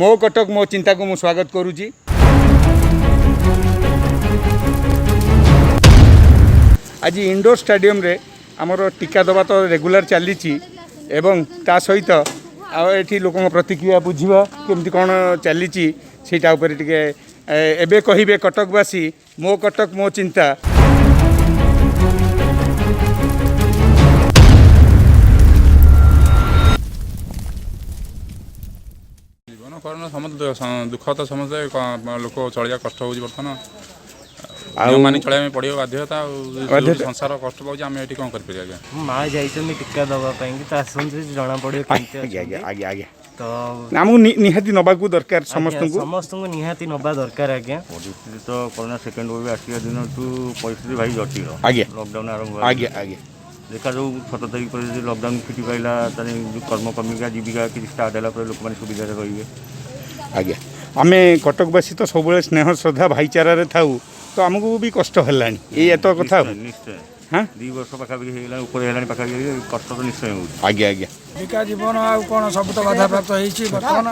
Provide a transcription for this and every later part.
ମୋ କଟକ ମୋ ଚିନ୍ତାକୁ ମୁଁ ସ୍ୱାଗତ କରୁଛି। ଆଜି ଇନଡୋର ଷ୍ଟାଡ଼ିୟମରେ ଆମର ଟୀକା ଦେବା ତ ରେଗୁଲାର ଚାଲିଛି ଏବଂ ତା ସହିତ ଆଉ ଏଠି ଲୋକଙ୍କ ପ୍ରତିକ୍ରିୟା ବୁଝିବା କେମିତି କ'ଣ ଚାଲିଛି ସେଇଟା ଉପରେ ଟିକେ ଏବେ କହିବେ କଟକବାସୀ। ମୋ କଟକ ମୋ ଚିନ୍ତା। ଜୀବନ କରୋନା ସମସ୍ତେ ଦୁଃଖ ତ ସମସ୍ତେ ଲୋକ ଚଳିବା କଷ୍ଟ ହେଉଛି ବର୍ତ୍ତମାନ। ଆଉ ମାନି ଚଳିବା ପାଇଁ ପଡ଼ିବ ବାଧ୍ୟତା। ଆଉ ଯୋଉଠି ସଂସାର କଷ୍ଟ ପାଉଛି, ଆମେ ଏଠି କ'ଣ କରିପାରିବା ଆଜ୍ଞା? ମା ଯାଇଛନ୍ତି ଟୀକା ଦେବା ପାଇଁ କି, ତ ଆସନ୍ତୁ, ଜଣା ପଡ଼ିବ କେମିତି ଆଜ୍ଞା ଆଜ୍ଞା। ଅଛନ୍ତି। ଆଜ୍ଞା ଆଜ୍ଞା। ତ ଆମକୁ ନିହାତି ନେବାକୁ ଦରକାର ସମସ୍ତଙ୍କୁ। ସମସ୍ତଙ୍କୁ ନିହାତି ନେବା ଦରକାର ଆଜ୍ଞା। ପରିସ୍ଥିତି ତ କରୋନା ସେକେଣ୍ଡ ୱେଭ୍ ଆସିବା ଦିନଠୁ ପରିସ୍ଥିତି ଭାରି ଜଟିଳ। ଲକଡାଉନ୍ ଆରମ୍ଭ ହେଲା। ଆଜ୍ଞା ଆଜ୍ଞା। ଦେଖାଯାଉ, 17 ତାରିଖ ପରେ ଯଦି ଲକଡାଉନ୍ ଫିଟି ପାଇଲା, ତାହେଲେ ଯେଉଁ କର୍ମ କମିକା ଜୀବିକା କିଛି ଷ୍ଟାର୍ଟ ହେଲା ପରେ ଲୋକମାନେ ସୁବିଧାରେ ରହିବେ। ଆଜ୍ଞା, ଆମେ କଟକବାସୀ ତ ସବୁବେଳେ ସ୍ନେହ ଶ୍ରଦ୍ଧା ଭାଇଚାରାରେ ଥାଉ, ତ ଆମକୁ ବି କଷ୍ଟ ହେଲାଣି ଏଇ ଏତ କଥା ଆଉ। ନିଶ୍ଚୟ ନିଶ୍ଚୟ। ହଁ। 2 ବର୍ଷ ପାଖାପାଖି ହେଇଗଲାଣି, ଉପରେ ହେଲାଣି ପାଖାପାଖି, କଷ୍ଟ ତ ନିଶ୍ଚୟ ହେଉଛି। ଆଜ୍ଞା ଆଜ୍ଞା। ଜୀବିକା ଜୀବନ ଆଉ କ'ଣ, ସବୁ ତ ବାଧାପ୍ରାପ୍ତ ହେଇଛି ବର୍ତ୍ତମାନ।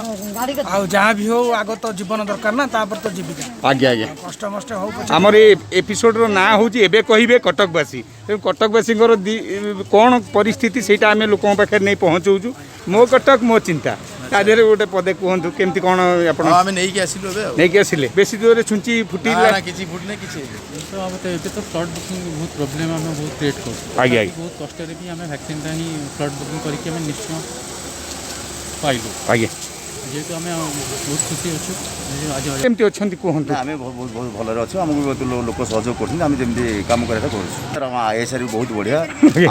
ଆଉ ଯାହା ବି ହଉ, ଆଗ ତ ଜୀବନ ଦରକାର ନା, ତାପରେ ତ ଜୀବିକା। ଆଜ୍ଞା ଆଜ୍ଞା। କଷ୍ଟ ମଷ୍ଟେ ହଉ ପଛେ। ଆମର ଏ ଏପିସୋଡ଼ର ନାଁ ହେଉଛି ଏବେ କହିବେ କଟକବାସୀ। ତେଣୁ କଟକବାସୀଙ୍କର କ'ଣ ପରିସ୍ଥିତି ସେଇଟା ଆମେ ଲୋକଙ୍କ ପାଖରେ ନେଇ ପହଞ୍ଚଉଛୁ। ମୋ କଟକ ମୋ ଚିନ୍ତା, ତା ଦେହରେ ଗୋଟେ ପଦେ କୁହନ୍ତୁ, କେମିତି କ'ଣ ଆପଣ? ହଁ, ଆମେ ନେଇକି ଆସିଲୁ ଏବେ। ଆଉ ନେଇକି ଆସିଲେ, ବେଶୀ ଦୂରରେ ଛୁଞ୍ଚି ଫୁଟିଲା? ନା ନା, କିଛି ଫୁଟିନି, କିଛି ହେଇନି। ତ ଆମେ ତ ଏବେ ତ ସ୍ଲଟ୍ ବୁକିଂ ବହୁତ ପ୍ରୋବ୍ଲେମ୍ ଆମେ ବହୁତ କ୍ରିଏଟ୍ କରୁଛୁ। ଆଜ୍ଞା। ତଥାପି ବହୁତ କଷ୍ଟରେ ବି ଆମେ ଭ୍ୟାକ୍ସିନ୍ଟା ହିଁ ସ୍ଲଟ୍ ବୁକିଂ କରିକି ଆମେ ନିଶ୍ଚୟ ପାଇଲୁ। ଯେହେତୁ ଆମେ ବହୁତ ଖୁସି ଅଛୁ ଆଜି। କେମିତି ଅଛନ୍ତି କୁହନ୍ତୁ? ନା, ଆମେ ବହୁତ ବହୁତ ବହୁତ ଭଲରେ ଅଛୁ। ଆମକୁ ବି ବହୁତ ଲୋକ ସହଯୋଗ କରୁଛନ୍ତି। ଆମେ ଯେମିତି କାମ କରିବା କଥା କରୁଛୁ। ସାର୍, ଆମ ଆଇଏସ୍ଆର୍ ବି ବହୁତ ବଢ଼ିଆ।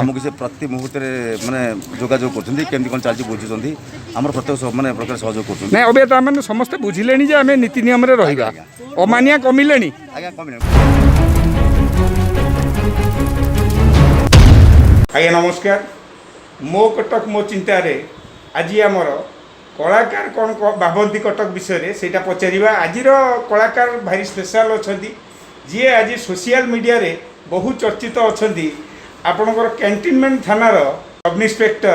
ଆମକୁ ସେ ପ୍ରତି ମୁହୂର୍ତ୍ତରେ ମାନେ ଯୋଗାଯୋଗ କରୁଛନ୍ତି, କେମିତି କ'ଣ ଚାଲିଛି ବୁଝୁଛନ୍ତି, ଆମର ପ୍ରତ୍ୟେକ ମାନେ ପ୍ରକାର ସହଯୋଗ କରୁଛନ୍ତି। ନାଇଁ, ଏବେ ତାମାନେ ସମସ୍ତେ ବୁଝିଲେଣି ଯେ ଆମେ ନୀତି ନିୟମରେ ରହିବା। ଅମାନିଆ କମିଲେଣି? ଆଜ୍ଞା, କମିଲାଣି। ଆଜ୍ଞା ନମସ୍କାର। ମୋ କଟକ ମୋ ଚିନ୍ତାରେ ଆଜି ଆମର କଳାକାର କ'ଣ ଭାବନ୍ତି କଟକ ବିଷୟରେ ସେଇଟା ପଚାରିବା। ଆଜିର କଳାକାର ଭାରି ସ୍ପେଶାଲ ଅଛନ୍ତି, ଯିଏ ଆଜି ସୋସିଆଲ ମିଡ଼ିଆରେ ବହୁ ଚର୍ଚ୍ଚିତ ଅଛନ୍ତି। ଆପଣଙ୍କର କ୍ୟାଣ୍ଟନମେଣ୍ଟ ଥାନାର ସବ୍ ଇନ୍ସପେକ୍ଟର,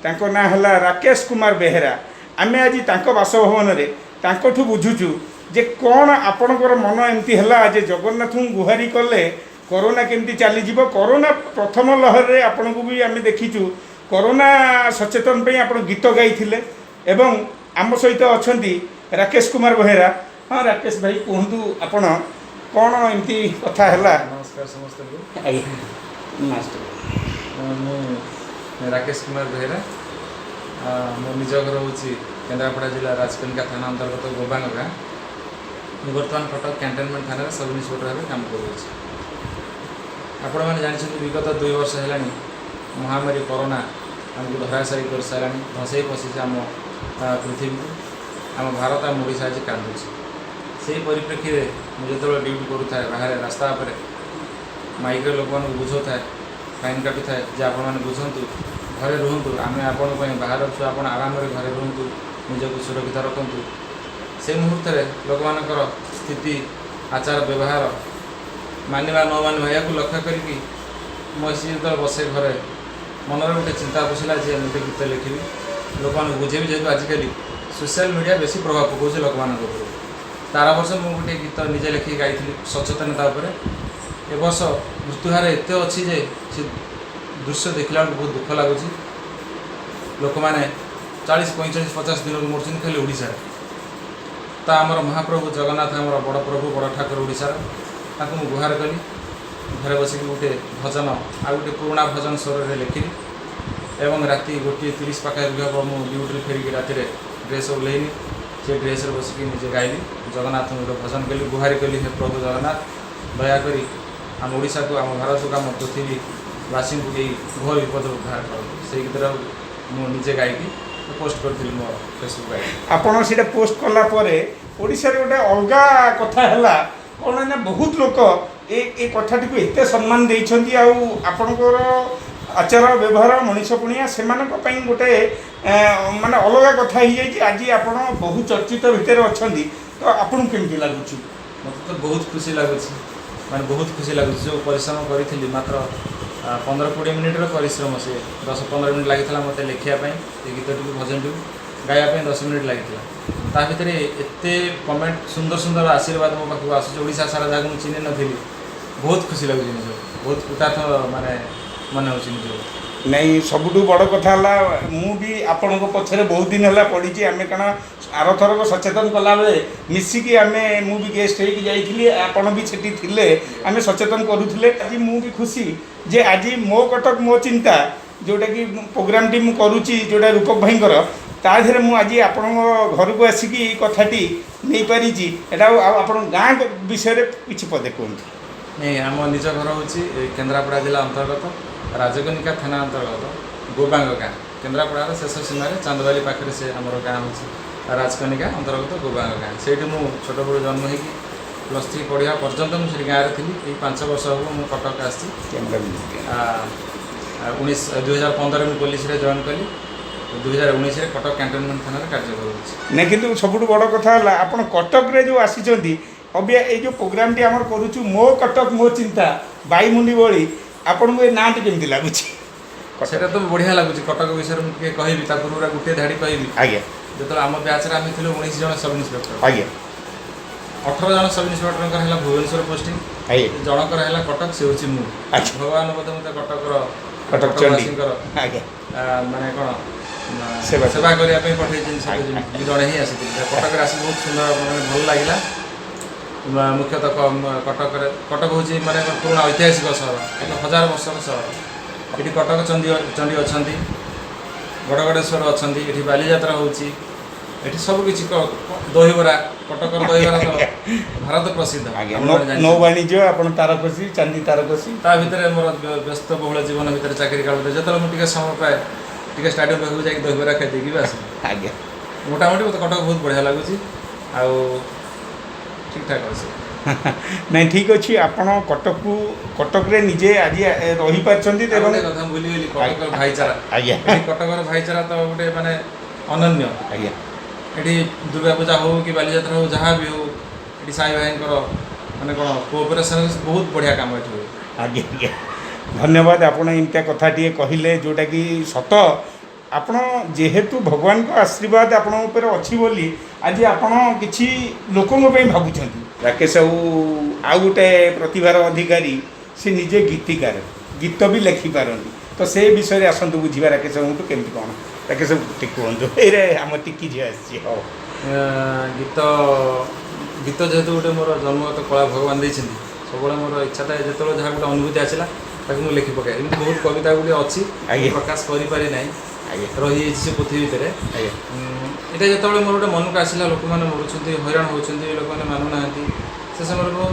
ତାଙ୍କ ନାଁ ହେଲା ରାକେଶ କୁମାର ବେହେରା। ଆମେ ଆଜି ତାଙ୍କ ବାସଭବନରେ ତାଙ୍କଠୁ ବୁଝୁଛୁ ଯେ କ'ଣ ଆପଣଙ୍କର ମନ ଏମିତି ହେଲା ଯେ ଜଗନ୍ନାଥଙ୍କୁ ଗୁହାରି କଲେ କରୋନା କେମିତି ଚାଲିଯିବ। କରୋନା ପ୍ରଥମ ଲହରରେ ଆପଣଙ୍କୁ ବି ଆମେ ଦେଖିଛୁ, କରୋନା ସଚେତନ ପାଇଁ ଆପଣ ଗୀତ ଗାଇଥିଲେ ଏବଂ ଆମ ସହିତ ଅଛନ୍ତି ରାକେଶ କୁମାର ବେହେରା। ହଁ ରାକେଶ ଭାଇ, କୁହନ୍ତୁ ଆପଣ କ'ଣ ଏମିତି କଥା ହେଲା? ନମସ୍କାର ସମସ୍ତଙ୍କୁ। ଆଜ୍ଞା ମାଷ୍ଟର। ମୁଁ ରାକେଶ କୁମାର ବେହେରା। ମୋ ନିଜ ଘର ହେଉଛି କେନ୍ଦ୍ରାପଡ଼ା ଜିଲ୍ଲା ରାଜକନିକା ଥାନା ଅନ୍ତର୍ଗତ ଗୋବାଙ୍ଗ ଗାଁ। ମୁଁ ବର୍ତ୍ତମାନ କଟକ କ୍ୟାଣ୍ଟନମେଣ୍ଟ ଥାନାରେ ସବ୍ ଇନ୍ସପେକ୍ଟର ଭାବେ କାମ କରୁଅଛି। ଆପଣମାନେ ଜାଣିଛନ୍ତି, ବିଗତ 2 ବର୍ଷ ହେଲାଣି ମହାମାରୀ କରୋନା ଆମକୁ ଧରାଶାୟୀ କରିସାରିଲାଣି, ଧସେଇ ପଶିଛି ଆମ ପୃଥିବୀକୁ। ଆମ ଭାରତ, ଆମ ଓଡ଼ିଶା ଆଜି କାନ୍ଦୁଛି। ସେଇ ପରିପ୍ରେକ୍ଷୀରେ ମୁଁ ଯେତେବେଳେ ଡ୍ୟୁଟି କରୁଥାଏ, ବାହାରେ ରାସ୍ତା ଉପରେ ମାଇକ୍ରେ ଲୋକମାନଙ୍କୁ ବୁଝାଉଥାଏ, ଫାଇନ୍ କାଟୁଥାଏ ଯେ ଆପଣମାନେ ବୁଝନ୍ତୁ, ଘରେ ରୁହନ୍ତୁ, ଆମେ ଆପଣଙ୍କ ପାଇଁ ବାହାରେ ଅଛୁ, ଆପଣ ଆରାମରେ ଘରେ ରୁହନ୍ତୁ, ନିଜକୁ ସୁରକ୍ଷିତ ରଖନ୍ତୁ। ସେଇ ମୁହୂର୍ତ୍ତରେ ଲୋକମାନଙ୍କର ସ୍ଥିତି, ଆଚାର ବ୍ୟବହାର, ମାନିବା ନ ମାନିବା, ଏହାକୁ ଲକ୍ଷ୍ୟ କରିକି ମୁଁ ଆସି ଯେତେବେଳେ ବସେ ଘରେ, ମନରେ ଗୋଟେ ଚିନ୍ତା ପଶିଲା ଯେ ମୁଁ ଗୋଟେ ଗୀତ ଲେଖିବି, ଲୋକମାନଙ୍କୁ ବୁଝେଇବି, ଯେହେତୁ ଆଜିକାଲି ସୋସିଆଲ ମିଡ଼ିଆ ବେଶୀ ପ୍ରଭାବ ପକାଉଛି ଲୋକମାନଙ୍କ ଉପରେ। ତାର ବର୍ଷ ମୁଁ ଗୋଟେ ଗୀତ ନିଜେ ଲେଖିକି ଗାଇଥିଲି ସଚେତନତା ଉପରେ। ଏ ବର୍ଷ ମୃତ୍ୟୁହାର ଏତେ ଅଛି ଯେ ସେ ଦୃଶ୍ୟ ଦେଖିଲା ବେଳକୁ ବହୁତ ଦୁଃଖ ଲାଗୁଛି। ଲୋକମାନେ 40, 45, 50 ଦିନରୁ ମରୁଛନ୍ତି ଖାଲି ଓଡ଼ିଶାରେ। ତ ଆମର ମହାପ୍ରଭୁ ଜଗନ୍ନାଥ, ଆମର ବଡ଼ ପ୍ରଭୁ, ବଡ଼ ଠାକୁର ଓଡ଼ିଶାର, ତାଙ୍କୁ ମୁଁ ଗୁହାର କଲି। ଘରେ ବସିକି ଗୋଟେ ଭଜନ, ଆଉ ଗୋଟେ ପୁରୁଣା ଭଜନ ସ୍ୱରରେ ଲେଖିଲି ଏବଂ ରାତି 1:30 ପାଖାପାଖି ହେବ, ମୁଁ ଡ୍ୟୁଟିରୁ ଫେରିକି ରାତିରେ ଡ୍ରେସ୍ ଓହ୍ଲେଇନି, ସେ ଡ୍ରେସ୍ରେ ବସିକି ନିଜେ ଗାଇଲି, ଜଗନ୍ନାଥଙ୍କୁ ଗୋଟେ ଭଜନ କଲି, ଗୁହାରି କଲି, ହେ ପ୍ରଭୁ ଜଗନ୍ନାଥ, ଦୟାକରି ଆମ ଓଡ଼ିଶାକୁ, ଆମ ଭାରତକୁ, ଆମ ପୃଥିବୀବାସୀଙ୍କୁ ଏଇ ଘୋର ବିପଦରୁ ଉଦ୍ଧାର କରନ୍ତୁ। ସେଇ ଗୀତଟା ମୁଁ ନିଜେ ଗାଇକି ପୋଷ୍ଟ କରିଥିଲି ମୋ ଫେସବୁକ୍ ଆଇଡ଼ି। ଆପଣ ସେଇଟା ପୋଷ୍ଟ କଲା ପରେ ଓଡ଼ିଶାରେ ଗୋଟେ ଅଲଗା କଥା ହେଲା। କ'ଣ ନା ବହୁତ ଲୋକ ଏ କଥାଟିକୁ ଏତେ ସମ୍ମାନ ଦେଇଛନ୍ତି ଆଉ ଆପଣଙ୍କର ଆଚାର ବ୍ୟବହାର, ମଣିଷ ପଣିଆ ସେମାନଙ୍କ ପାଇଁ ଗୋଟେ ମାନେ ଅଲଗା କଥା ହେଇଯାଇଛି। ଆଜି ଆପଣ ବହୁ ଚର୍ଚ୍ଚିତ ଭିତରେ ଅଛନ୍ତି, ତ ଆପଣଙ୍କୁ କେମିତି ଲାଗୁଛି? ମୋତେ ତ ବହୁତ ଖୁସି ଲାଗୁଛି, ମାନେ ବହୁତ ଖୁସି ଲାଗୁଛି। ଯେଉଁ ପରିଶ୍ରମ କରିଥିଲି, ମାତ୍ର 15-20 ମିନିଟ୍ର ପରିଶ୍ରମ, ସେ 10-15 ମିନିଟ୍ ଲାଗିଥିଲା ମୋତେ ଲେଖିବା ପାଇଁ ଏ ଗୀତଟିକୁ, ଭଜନଟିକୁ ଗାଇବା ପାଇଁ 10 ମିନିଟ୍ ଲାଗିଥିଲା। ତା ଭିତରେ ଏତେ କମେଣ୍ଟ, ସୁନ୍ଦର ସୁନ୍ଦର ଆଶୀର୍ବାଦ ମୋ ପାଖକୁ ଆସୁଛି, ଓଡ଼ିଶା ସାରା, ଯାହାକୁ ମୁଁ ଚିହ୍ନି ନଥିଲି। ବହୁତ ଖୁସି ଲାଗୁଛି ନିଜକୁ, ବହୁତ କୃତାର୍ଥ ମାନେ ମନେ ହେଉଛି ନିଜକୁ। ନାଇଁ, ସବୁଠୁ ବଡ଼ କଥା ହେଲା, ମୁଁ ବି ଆପଣଙ୍କ ପଛରେ ବହୁତ ଦିନ ହେଲା ପଡ଼ିଛି। ଆମେ କାରଣ ଆରଥରକ ସଚେତନ କଲାବେଳେ ମିଶିକି ଆମେ, ମୁଁ ବି ଗେଷ୍ଟ ହେଇକି ଯାଇଥିଲି, ଆପଣ ବି ସେଠି ଥିଲେ, ଆମେ ସଚେତନ କରୁଥିଲେ। ଆଜି ମୁଁ ବି ଖୁସି ଯେ ଆଜି ମୋ କଟକ ମୋ ଚିନ୍ତା ଯେଉଁଟାକି ପ୍ରୋଗ୍ରାମଟି ମୁଁ କରୁଛି, ଯେଉଁଟା ରୂପକ ଭାଇଙ୍କର, ତା ଦେହରେ ମୁଁ ଆଜି ଆପଣଙ୍କ ଘରକୁ ଆସିକି ଏଇ କଥାଟି ନେଇପାରିଛି। ଏଇଟା ଆଉ ଆପଣଙ୍କ ଗାଁ ବିଷୟରେ କିଛି ପଦେ କୁହନ୍ତୁ। ନାଇଁ, ଆମ ନିଜ ଘର ହେଉଛି କେନ୍ଦ୍ରାପଡ଼ା ଜିଲ୍ଲା ଅନ୍ତର୍ଗତ ରାଜକନିକା ଥାନା ଅନ୍ତର୍ଗତ ଗୋବାଙ୍ଗ ଗାଁ। କେନ୍ଦ୍ରାପଡ଼ାର ଶେଷ ସୀମାରେ ଚାନ୍ଦବାଲି ପାଖରେ ସେ ଆମର ଗାଁ ହେଉଛି, ରାଜକନିକା ଅନ୍ତର୍ଗତ ଗୋବାଙ୍ଗ ଗାଁ। ସେଇଠି ମୁଁ ଛୋଟବେଳୁ ଜନ୍ମ ହେଇକି +3 ପଢ଼ିବା ପର୍ଯ୍ୟନ୍ତ ମୁଁ ସେଠି ଗାଁରେ ଥିଲି। ଏଇ 5 ବର୍ଷ ହେବ ମୁଁ କଟକ ଆସିଛି। 2015ରେ ମୁଁ ପୋଲିସରେ ଜଏନ୍ କଲି। 2019ରେ କଟକ କ୍ୟାଣ୍ଟନମେଣ୍ଟ ଥାନାରେ କାର୍ଯ୍ୟ କରୁଛି। ନାଇଁ, କିନ୍ତୁ ସବୁଠୁ ବଡ଼ କଥା ହେଲା, ଆପଣ କଟକରେ ଯେଉଁ ଆସିଛନ୍ତି, ଅବିକା ଏଇ ଯେଉଁ ପ୍ରୋଗ୍ରାମଟି ଆମର କରୁଛୁ, ମୋ କଟକ ମୋ ଚିନ୍ତା ବାଇମୁଣ୍ଡି ଭଳି, ଆପଣଙ୍କୁ ଏ ନାଁଟି କେମିତି ଲାଗୁଛି? ସେଇଟା ତ ବଢ଼ିଆ ଲାଗୁଛି। କଟକ ବିଷୟରେ ମୁଁ ଟିକେ କହିବି, ତା ପୂର୍ବରୁ ଗୋଟିଏ ଧାଡ଼ି କହିବି। ଯେତେବେଳେ ଆମ ବ୍ୟାଚ୍ରେ ଆମେ ଥିଲୁ 19 ଜଣ ସବ୍ ଇନ୍ସପେକ୍ଟର, 18 ଜଣ ସବ୍ ଇନ୍ସପେକ୍ଟରଙ୍କର ହେଲା ଭୁବନେଶ୍ୱର ପୋଷ୍ଟିଂ, ଜଣଙ୍କର ହେଲା କଟକ, ସେ ହେଉଛି ମୁଁ। ଭଗବାନ ବୋଧେ ମୋତେ କଟକର କଟକ ଚଣ୍ଡୀ। କଟକବାସୀଙ୍କର ମାନେ କ'ଣ ସେବା। ସେବା କରିବା ପାଇଁ ପଠେଇଛନ୍ତି। ସେଠି ମୁଁ ଜଣେ ହିଁ ଆସିଥିଲି। କଟକରେ ଆସି ବହୁତ ସୁନ୍ଦର, ମାନେ ଭଲ ଲାଗିଲା। ମୁଖ୍ୟତଃ କଟକରେ, କଟକ ହେଉଛି ମାନେ ଏକ ପୁରୁଣା ଐତିହାସିକ ସହର, 1000 ବର୍ଷର ସହର। ଏଠି କଟକ ଚଣ୍ଡୀ ଚଣ୍ଡୀ ଅଛନ୍ତି, ଗଡ଼ଗଡ଼େଶ୍ୱର ଅଛନ୍ତି, ଏଠି ବାଲିଯାତ୍ରା ହେଉଛି, ଏଠି ସବୁ କିଛି, ଦହିବରା, କଟକର ଦହିବରା ତ ଭାରତ ପ୍ରସିଦ୍ଧ। ଆପଣମାନେ ଜାଣିଛନ୍ତି। ନୌବାଣିଜ୍ୟ, ଆପଣ ତାରକସି, ଚାନ୍ଦି ତାରକସି। ତା ଭିତରେ ମୋର ବ୍ୟସ୍ତ ବହୁଳ ଜୀବନ ଭିତରେ, ଚାକିରି କାଳ ଭିତରେ ଯେତେବେଳେ ମୁଁ ଟିକେ ସମୟ ପାଏ, ଟିକେ ଷ୍ଟାଡିୟମ୍ ପାଖକୁ ଯାଇକି ଦହିବରା ଖାଇ ଦେଇକି ବି ଆସେ। ମୋଟାମୋଟି ମୋତେ କଟକ ବହୁତ ବଢ଼ିଆ ଲାଗୁଛି ଆଉ ଠିକ୍ଠାକ୍ ଅଛି। ନାଇଁ, ଠିକ୍ ଅଛି। ଆପଣ କଟକକୁ, କଟକରେ ନିଜେ ଆଜି ରହିପାରିଛନ୍ତି ଆଉ ଏବଂ ଗୋଟେ କଥା ମୁଁ ଭୁଲିଗଲି, କଟକର ଭାଇଚାରା। ଏଠି କଟକର ଭାଇଚାରା ତ ଗୋଟେ ମାନେ ଅନନ୍ୟ। ଏଠି ଦୁର୍ଗା ପୂଜା ହଉ କି ବାଲିଯାତ୍ରା ହଉ, ଯାହା ବି ହଉ, ଏଠି ସାଇ ଭାଇଙ୍କର ମାନେ କ'ଣ କୋଅପରେସନ୍, ବହୁତ ବଢ଼ିଆ କାମ ଏଠି ହୁଏ। ଆଜ୍ଞା ଆଜ୍ଞା, ଧନ୍ୟବାଦ। ଆପଣ ଏମିତିଆ କଥା ଟିକେ କହିଲେ ଯେଉଁଟାକି ସତ। ଆପଣ ଯେହେତୁ ଭଗବାନଙ୍କ ଆଶୀର୍ବାଦ ଆପଣଙ୍କ ଉପରେ ଅଛି ବୋଲି ଆଜି ଆପଣ କିଛି ଲୋକଙ୍କ ପାଇଁ ଭାବୁଛନ୍ତି। ରାକେଶ ବାବୁ ଆଉ ଗୋଟେ ପ୍ରତିଭାର ଅଧିକାରୀ। ସେ ନିଜେ ଗୀତିକାର, ଗୀତ ବି ଲେଖିପାରନ୍ତି। ତ ସେ ବିଷୟରେ ଆସନ୍ତୁ ବୁଝିବା ରାକେଶ ବାବୁଙ୍କଠୁ କେମିତି କ'ଣ। ରାକେଶ ବାବୁ, ଟିକେ କୁହନ୍ତୁ। ଏଇରେ ଆମ ଟିକି ଝିଅ ଆସିଛି। ହଉ। ଗୀତ ଗୀତ ଯେହେତୁ ଗୋଟେ ମୋର ଜନ୍ମଗତ କଳା ଭଗବାନ ଦେଇଛନ୍ତି, ସବୁବେଳେ ମୋର ଇଚ୍ଛା ଥାଏ, ଯେତେବେଳେ ଯାହା ଗୋଟେ ଅନୁଭୂତି ଆସିଲା, ତାକୁ ମୁଁ ଲେଖି ପକାଏ। ଏମିତି ବହୁତ କବିତା ଗୁଡ଼ିଏ ଅଛି, ମୁଁ ପ୍ରକାଶ କରିପାରି ନାହିଁ, ରହିଯାଇଛି ସେ ପୋଥି ଭିତରେ। ଏଇଟା ଯେତେବେଳେ ମୋର ଗୋଟେ ମନକୁ ଆସିଲା, ଲୋକମାନେ ମରୁଛନ୍ତି, ହଇରାଣ ହେଉଛନ୍ତି, ଲୋକମାନେ ମାନୁନାହାନ୍ତି, ସେ ସମୟରେ ମୁଁ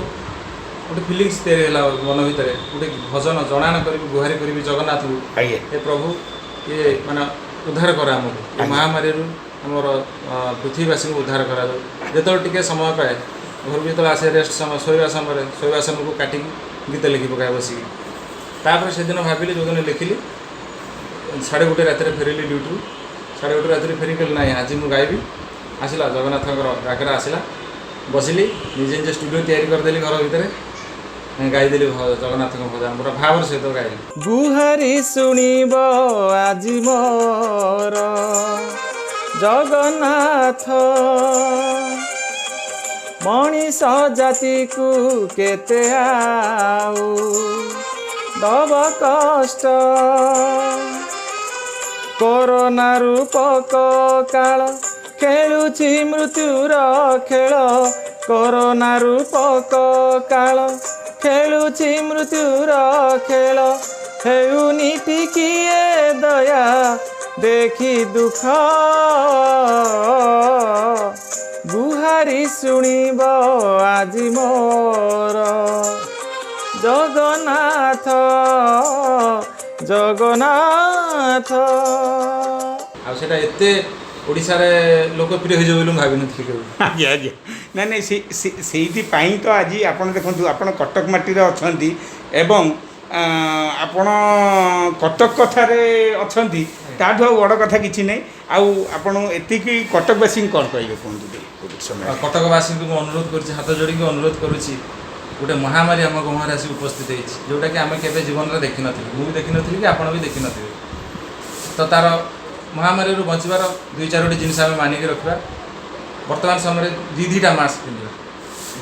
ଗୋଟେ ଫିଲିଙ୍ଗସ୍ ତିଆରି ହେଲା ମନ ଭିତରେ, ଗୋଟେ ଭଜନ ଜଣାଣ କରିବି, ଗୁହାରି କରିବି ଜଗନ୍ନାଥଙ୍କୁ, ହେ ପ୍ରଭୁ, ଇଏ ମାନେ ଉଦ୍ଧାର କର ଆମକୁ ଏ ମହାମାରୀରୁ, ଆମର ପୃଥିବୀବାସୀଙ୍କୁ ଉଦ୍ଧାର କରାଯାଉ। ଯେତେବେଳେ ଟିକେ ସମୟ ପାଏ, ଘରକୁ ଯେତେବେଳେ ଆସେ, ରେଷ୍ଟ ସମୟ, ଶୋଇବା ସମୟରେ, ଶୋଇବା ସମୟକୁ କାଟିକି ଗୀତ ଲେଖି ପକାଏ ବସିକି। ତାପରେ ସେଦିନ ଭାବିଲି, ଯେଉଁଦିନ ଲେଖିଲି, 1:30 ରାତିରେ ଫେରିଲି ଡ୍ୟୁଟିରୁ। 1:30 ରାତିରେ ଫେରି କହିଲି, ନାଇଁ, ଆଜି ମୁଁ ଗାଇବି। ଆସିଲା ଜଗନ୍ନାଥଙ୍କର ଡାକରା ଆସିଲା, ବସିଲି, ନିଜେ ନିଜେ ଷ୍ଟୁଡ଼ିଓ ତିଆରି କରିଦେଲି ଘର ଭିତରେ, ଗାଇଦେଲି ଜଗନ୍ନାଥଙ୍କ ଭଜନ, ପୁରା ଭାବର ସହିତ ଗାଇଲି। ଗୁହାରି ଶୁଣିବ ଆଜି ମୋର ଜଗନ୍ନାଥ, ମଣିଷ ଜାତିକୁ କେତେ ଆଉ ଦବ କଷ୍ଟ? କରୋନା ରୂପକ କାଳ ଖେଳୁଛି ମୃତ୍ୟୁର ଖେଳ। କରୋନା ରୂପକ କାଳ ଖେଳୁଛି ମୃତ୍ୟୁର ଖେଳ। ହେଉନି ଟିକିଏ ଦୟା, ଦେଖି ଦୁଃଖ। ଗୁହାରି ଶୁଣିବ ଆଜି ମୋର ଜଗନ୍ନାଥ, ଜଗନ୍ନାଥ। ଆଉ ସେଇଟା ଏତେ ଓଡ଼ିଶାରେ ଲୋକପ୍ରିୟ ହେଇଯିବ ବୋଲି ମୁଁ ଭାବିନଥିଲି କେବେ। ଆଜ୍ଞା ଆଜ୍ଞା ନାଇଁ ନାଇଁ, ସେଇଥିପାଇଁ ତ ଆଜି ଆପଣ ଦେଖନ୍ତୁ, ଆପଣ କଟକ ମାଟିରେ ଅଛନ୍ତି ଏବଂ ଆପଣ କଟକ କଥାରେ ଅଛନ୍ତି। ତାଠୁ ଆଉ ବଡ଼ କଥା କିଛି ନାହିଁ। ଆଉ ଆପଣ ଏତିକି କଟକବାସୀଙ୍କୁ କ'ଣ କହିବେ କୁହନ୍ତୁ ଟିକେ କୋଭିଡ଼ ସମୟରେ। ଆଉ କଟକବାସୀଙ୍କୁ ମୁଁ ଅନୁରୋଧ କରୁଛି, ହାତ ଯୋଡ଼ିକି ଅନୁରୋଧ କରୁଛି। ଗୋଟେ ମହାମାରୀ ଆମ ଗହଣରେ ଆସି ଉପସ୍ଥିତ ହେଇଛି, ଯେଉଁଟାକି ଆମେ କେବେ ଜୀବନରେ ଦେଖିନଥିଲୁ। ମୁଁ ବି ଦେଖିନଥିଲି କି ଆପଣ ବି ଦେଖିନଥିବେ। ତ ତାର ମହାମାରୀରୁ ବଞ୍ଚିବାର ଦୁଇ ଚାରୋଟି ଜିନିଷ ଆମେ ମାନିକି ରଖିବା। ବର୍ତ୍ତମାନ ସମୟରେ ଦୁଇ ଦୁଇଟା ମାସ୍କ ପିନ୍ଧିବା,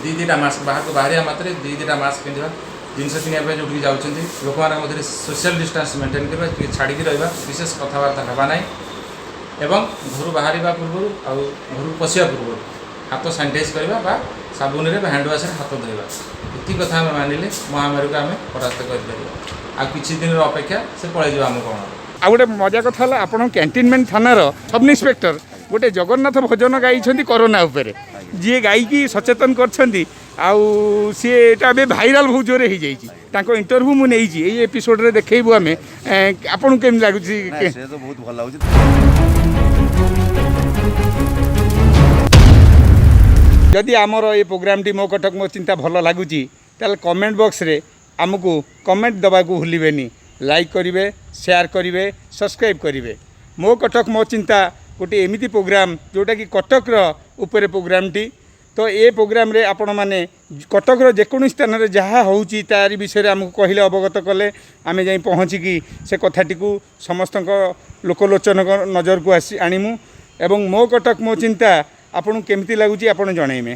ଦୁଇ ଦୁଇଟା ମାସ୍କ, ବାହାରକୁ ବାହାରିବା ମାତ୍ରେ ଦୁଇ ଦୁଇଟା ମାସ୍କ ପିନ୍ଧିବା। ଜିନିଷ କିଣିବା ପାଇଁ ଯେଉଁଠିକି ଯାଉଛନ୍ତି, ଲୋକମାନଙ୍କ ମଧ୍ୟରେ ସୋସିଆଲ ଡିଷ୍ଟାନ୍ସ ମେଣ୍ଟେନ୍ କରିବା, ଟିକେ ଛାଡ଼ିକି ରହିବା, ବିଶେଷ କଥାବାର୍ତ୍ତା ହେବା ନାହିଁ ଏବଂ ଘରୁ ବାହାରିବା ପୂର୍ବରୁ ଆଉ ଘରକୁ ପଶିବା ପୂର୍ବରୁ ହାତ ସାନିଟାଇଜ୍ କରିବା ବା ସାବୁନରେ ବା ହ୍ୟାଣ୍ଡ ୱାଶ୍ରେ ହାତ ଧୋଇବା। ଏତିକି କଥା ଆମେ ମାନିଲେ ମହାମାରୀକୁ ଆମେ ପରାସ୍ତ କରିପାରିବା। ଆଉ କିଛି ଦିନର ଅପେକ୍ଷା, ସେ ପଳେଇଯିବ ଆମ କ'ଣ। ଆଉ ଗୋଟେ ମଜା କଥା ହେଲା, ଆପଣ କ୍ୟାଣ୍ଟନମେଣ୍ଟ ଥାନାର ସବ୍ ଇନ୍ସପେକ୍ଟର ଗୋଟେ ଜଗନ୍ନାଥ ଭଜନ ଗାଇଛନ୍ତି କରୋନା ଉପରେ, ଯିଏ ଗାଇକି ସଚେତନ କରିଛନ୍ତି ଆଉ ସିଏ ଏଇଟା ଏବେ ଭାଇରାଲ ବହୁତ ଜୋରରେ ହେଇଯାଇଛି। ତାଙ୍କ ଇଣ୍ଟରଭ୍ୟୁ ମୁଁ ନେଇଛି, ଏଇ ଏପିସୋଡ଼ରେ ଦେଖେଇବୁ ଆମେ। ଆପଣଙ୍କୁ କେମିତି ଲାଗୁଛି? ନାଇଁ, ସେ ତ ବହୁତ ଭଲ ଲାଗୁଛି। ଯଦି ଆମର ଏ ପ୍ରୋଗ୍ରାମଟି ମୋ କଟକ ମୋ ଚିନ୍ତା ଭଲ ଲାଗୁଛି, ତାହେଲେ କମେଣ୍ଟ ବକ୍ସରେ ଆମକୁ କମେଣ୍ଟ ଦେବାକୁ ଭୁଲିବେନି। ଲାଇକ୍ କରିବେ, ସେୟାର କରିବେ, ସବସ୍କ୍ରାଇବ୍ କରିବେ। ମୋ କଟକ ମୋ ଚିନ୍ତା ଗୋଟିଏ ଏମିତି ପ୍ରୋଗ୍ରାମ ଯେଉଁଟାକି କଟକର ଉପରେ ପ୍ରୋଗ୍ରାମଟି। ତ ଏ ପ୍ରୋଗ୍ରାମରେ ଆପଣମାନେ କଟକର ଯେକୌଣସି ସ୍ଥାନରେ ଯାହା ହେଉଛି, ତାରି ବିଷୟରେ ଆମକୁ କହିଲେ, ଅବଗତ କଲେ, ଆମେ ଯାଇ ପହଞ୍ଚିକି ସେ କଥାଟିକୁ ସମସ୍ତଙ୍କ ଲୋକଲୋଚନଙ୍କ ନଜରକୁ ଆସି ଆଣିମୁ। ଏବଂ ମୋ କଟକ ମୋ ଚିନ୍ତା ଆପଣଙ୍କୁ କେମିତି ଲାଗୁଛି, ଆପଣ ଜଣାଇବେ।